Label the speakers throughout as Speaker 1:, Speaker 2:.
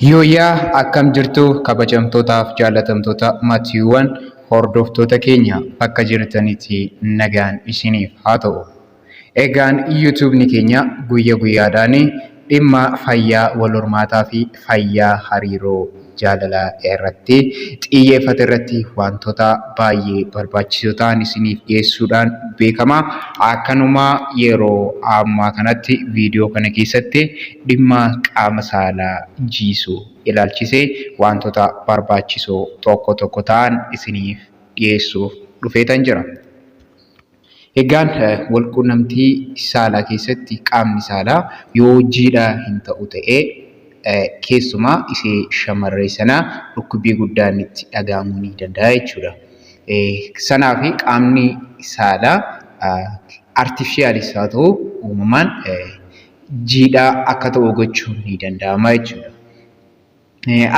Speaker 1: Yooyyaa akkam jirtu kabajamtootaaf jaalatamtoota maatiiwwan hordoftoota keenya bakka jirtanitti nagaan isiniif haa ta'u. Egaan yuutuubni keenya guyya guyyaadhaan dhimma fayyaa wal hormaataa fi fayyaa hariiroo jaalalaa irratti xiyyeeffate irratti wantoota baay'ee barbaachisoo ta'an isiniif dhiyeessuudhaan beekama. Akkanuma yeroo ammaa kanatti viidiyoo kana keessatti dhimma qaama saalaa jiisuu ilaalchisee wantoota barbaachisoo tokko tokko ta'an isiniif dhiyeessuuf dhufeetan jira. Egaan walquunnamtii saalaa keessatti qaamni saalaa yoo jiidhaa hin ta'u ta'ee keessumaa ishee shamarree sana dhukkubbii guddaan itti dhaga'amuu ni danda'a jechuudha. Sanaaf qaamni saalaa artifishaalis haa ta'u uumamaan jiidhaa akka ta'u gochuun ni danda'ama jechuudha.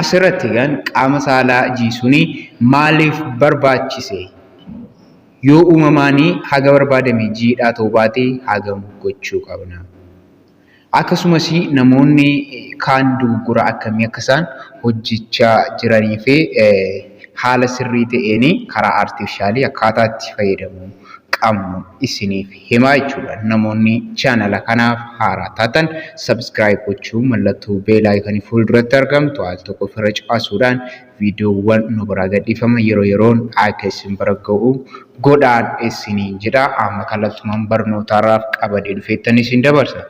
Speaker 1: Asirratti egaan qaama saalaa jiisuun maaliif barbaachise? Yoo uumamaan haga barbaadame jiidhaa ta'uu baate hagam gochuu qabna? Akkasumas namoonni kaan dogoggora akkamii akka isaan hojjechaa jiranii fi haala sirrii ta'een karaa artifishaalii akkaataa itti fayyadamuu qabnu isiniif himaa jechuudha. Namoonni chaanala kanaaf haaraa taatan subscribe gochuun mallattoo bell icon fuulduratti argamtu al tokko ofirra cuqaasuudhaan viidiyoowwan nu biraa gadhiifaman yeroo yeroon akka isin bira ga'u godhaan isiniin jedha. Amma kallattumaan barnootaarraaf qabadhee dhufeettan isin dabarsa.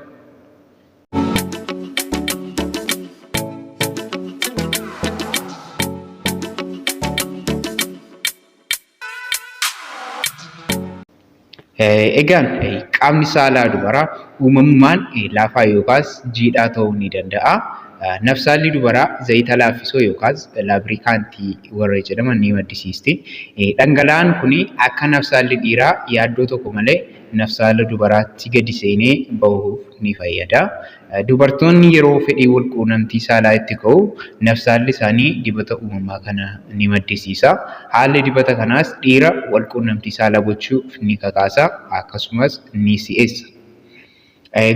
Speaker 1: Egaan qaamni saalaa dubaraa uumamumaan laafaa yookaas jiidhaa ta'uu ni danda'a. Nafsaalli dubaraa zayita laaffisoo yookaas laabrikaantii warra jedhaman ni maddisiisti. Dhangala'aan kun akka nafsaalli dhiiraa yaaddoo tokko malee nafsaala dubaraatti gadi seenee bahuuf ni fayyada. Dubartoonni yeroo fedhii walquunnamtii saalaa itti ka'u nafsaalli isaanii dibata uumamaa kana ni maddisiisa. Haalli dibata kanaas dhiira walquunnamtii saalaa gochuuf ni kakaasa akkasumas ni si'eessa.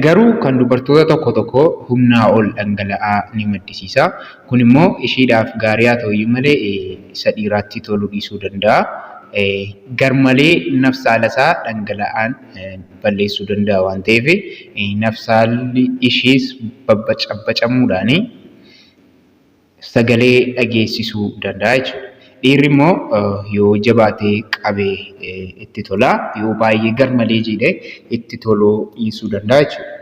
Speaker 1: Garuu kan dubartoota tokko tokko humnaa ol dhangala'aa ni maddisiisa. Kun immoo ishiidhaaf gaarii haa ta'uyyuu malee isa dhiiraatti toluu dhiisuu danda'a. Garmalee nafsaala isaa dhangala'aan balleessuu danda'a waan ta'eef nafsaalli ishiis babbacabbacamuudhaan sagalee dhageessisuu danda'a jechuudha. Dhiirri immoo yoo jabaatee qabe itti tola, yoo baay'ee garmalee jiidhe itti toluu dhiisuu danda'a jechuudha.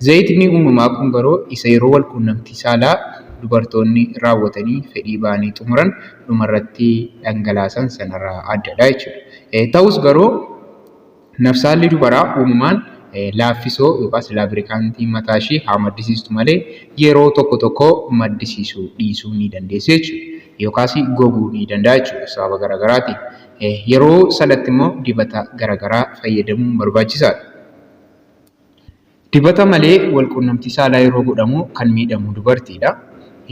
Speaker 1: Zayitni uumamaa kun garuu isa yeroo walquunnamtii saalaa dubartoonni raawwatanii fedhii ba'anii xumuran dhumarratti dhangalaasan sanarraa addadha jechuudha. Ta'us garuu Nafsaalli dubaraa uumamaan laaffisoo yookaas laabrikaantii mataa ishii haa maddisiistu malee yeroo tokko tokko maddisiisuu dhiisuu ni dandeessi jechuudha. Yookaas goguu ni danda'a jechuudha sababa garaagaraatiin. Yeroo sanatti immoo dibata garaagaraa fayyadamuun barbaachisaadha. Dibata malee walquunnamtii saalaa yeroo godhamu kan miidhamu dubartiidha.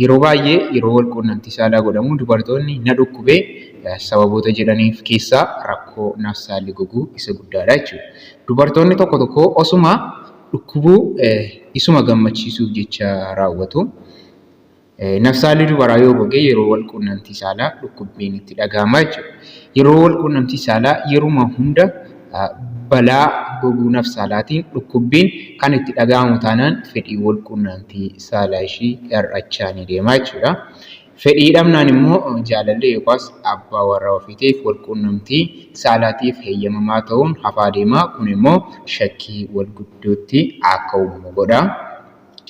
Speaker 1: Yeroo baay'ee yeroo walquunnamtii saalaa godhamu dubartoonni na dhukkube sababoota jedhaniif keessaa rakkoo nafsaalli goguu isa guddaadha jechuudha. Dubartoonni tokko tokko osuma dhukkubuu isuma gammachiisuuf jecha raawwatu. Nafsaalli dubaraa yoo goge yeroo wal quunnamtii saalaa dhukkubbiin itti dhaga'ama jechuudha. Yeroo wal quunnamtii saalaa yeruma hunda balaa goguu nafsaalaatiin dhukkubbiin kan itti dhaga'amu taanaan fedhii wal quunnamtii saalaa ishii hir'achaa ni deema jechuudha. Fedhii dhabnaan immoo jaalallee yookaas abbaa warraa ofiitiif wal quunnamtii saalaatiif heeyyamamaa ta'uun hafaa deema. Kun immoo shakkii wal gidduutti akka uumamu godha.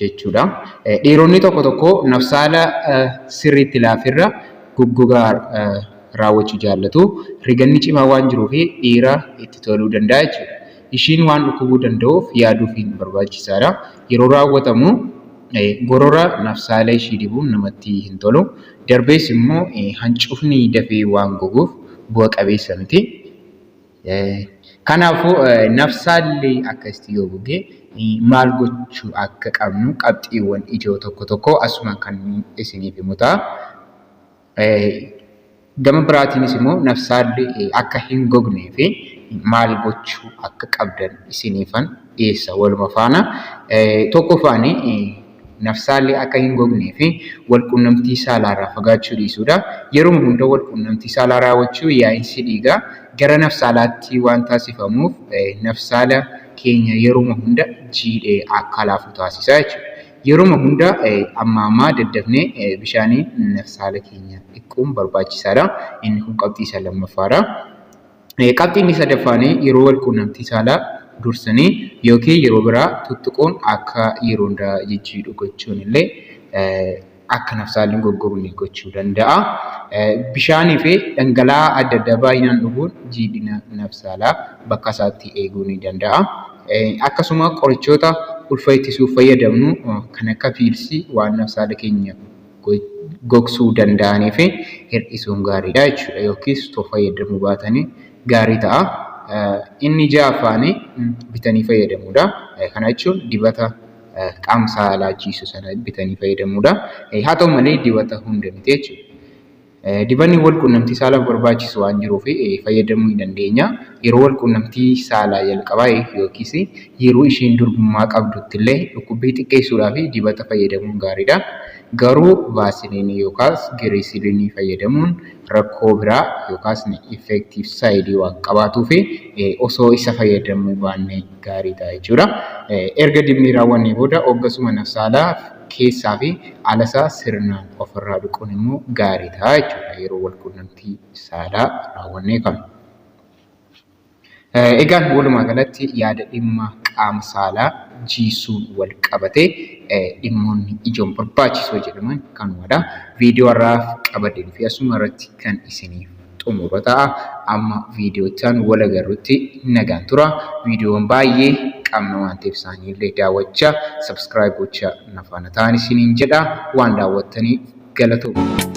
Speaker 1: jechuudha. Dhiironni tokko tokko nafsaala sirriitti laafirra goggogaa raawwachuu jaallatu. Riganni cimaa waan jiruuf dhiira itti toluu danda'a jechuudha. Ishiin waan dhukkubuu danda'uuf yaaduufiin barbaachisaadha. Yeroo raawwatamu gorora nafsaala ishii dibuun namatti hin tolu. Darbees immoo hancufni dafee waan goguuf bu'a qabeessa miti. Kanaafuu nafsaalli akkasitti yoo goge maal gochuu akka qabnu qabxiiwwan ijoo tokko tokko asumaan kan isiniif himu ta'a. Gama biraatiinis immoo nafsaalli akka hin gognee fi maal gochuu akka qabdan isiniifan dhiyeessa waluma faana. Tokkoffaan Nafsaalli akka hin gognee fi walqunnamtii saalaarraa fagaachuu dhiisuudha. Yeroo hunda walqunnamtii saalaa raawwachuu yaa'insi dhiigaa gara nafsaalaatti waan taasifamuuf nafsaala keenya yeruma hunda jiidhee akka laafu taasisa jechuudha. Yeruma hunda amma ammaa daddafnee bishaaniin nafsaala keenya dhiquun barbaachisaadha. Inni kun qabxii isa lammaffaadha. Qabxiin inni sadaffaan yeroo walqunnamtii saalaa dursanii yookiin yeroo biraa tuttuquun akka yeroo hundaa jijjiidhu gochuun illee akka nafsaalli hin goggogne gochuu danda'a. Bishaanii fi dhangala'aa adda addaa baay'inaan dhuguun jiidhina nafsaalaa bakka isaatti eeguu ni danda'a. Akkasuma qorichoota ulfa ittisuuf fayyadamnu kan akka piilsii waan nafsaala keenya gogsuu danda'anii fi hir'isuun gaariidha jechuudha. Yookiis otoo fayyadamuu baatanii gaarii ta'a. Inni ja'affaan bitanii fayyadamuudha. Kana jechuun dibata qaama saalaa jiisu sana bitanii fayyadamuudha. Haa ta'u malee dibata hunda miti jechuudha. Dibanni wal quunnamtii saalaaf barbaachisu waan jiruuf fayyadamuu ni dandeenya. Yeroo wal quunnamtii saalaa jalqabaa yookiis yeroo isheen durbummaa qabdutti illee dhukkubbii xiqqeessuudhaaf dibata fayyadamuun gaariidha. Garuu vaasiliinii yookaas giriisiliinii fayyadamuun rakkoo biraa yookaas effective side waan qabaatuuf osoo isa fayyadamuu baannee gaarii ta'a jechuudha. Erga dibnee raawwannee booda hoggasuma nafsaalaa keessaa fi alasaa sirnaan ofirraa dhiquun immoo gaarii ta'a jechuudha yeroo wal quunnamtii saalaa raawwannee kanu. Egaan walumaa galatti yaada dhimma qaama saalaa jiisuun wal qabatee dhimmoonni ijoon barbaachisoo jedhaman kanumadha. Viidiyoo har'aaf qabadhee dhufe asuma irratti kan isiniif xumuru ta'a. Amma viidiyoo itti aanu wal agarrutti nagaan tura. Viidiyoon baay'ee qabna waan ta'eef isaanii illee daawwachaa subscribe gochaa na faana ta'an isiniin jedha. Waan daawwattaniif galatooma.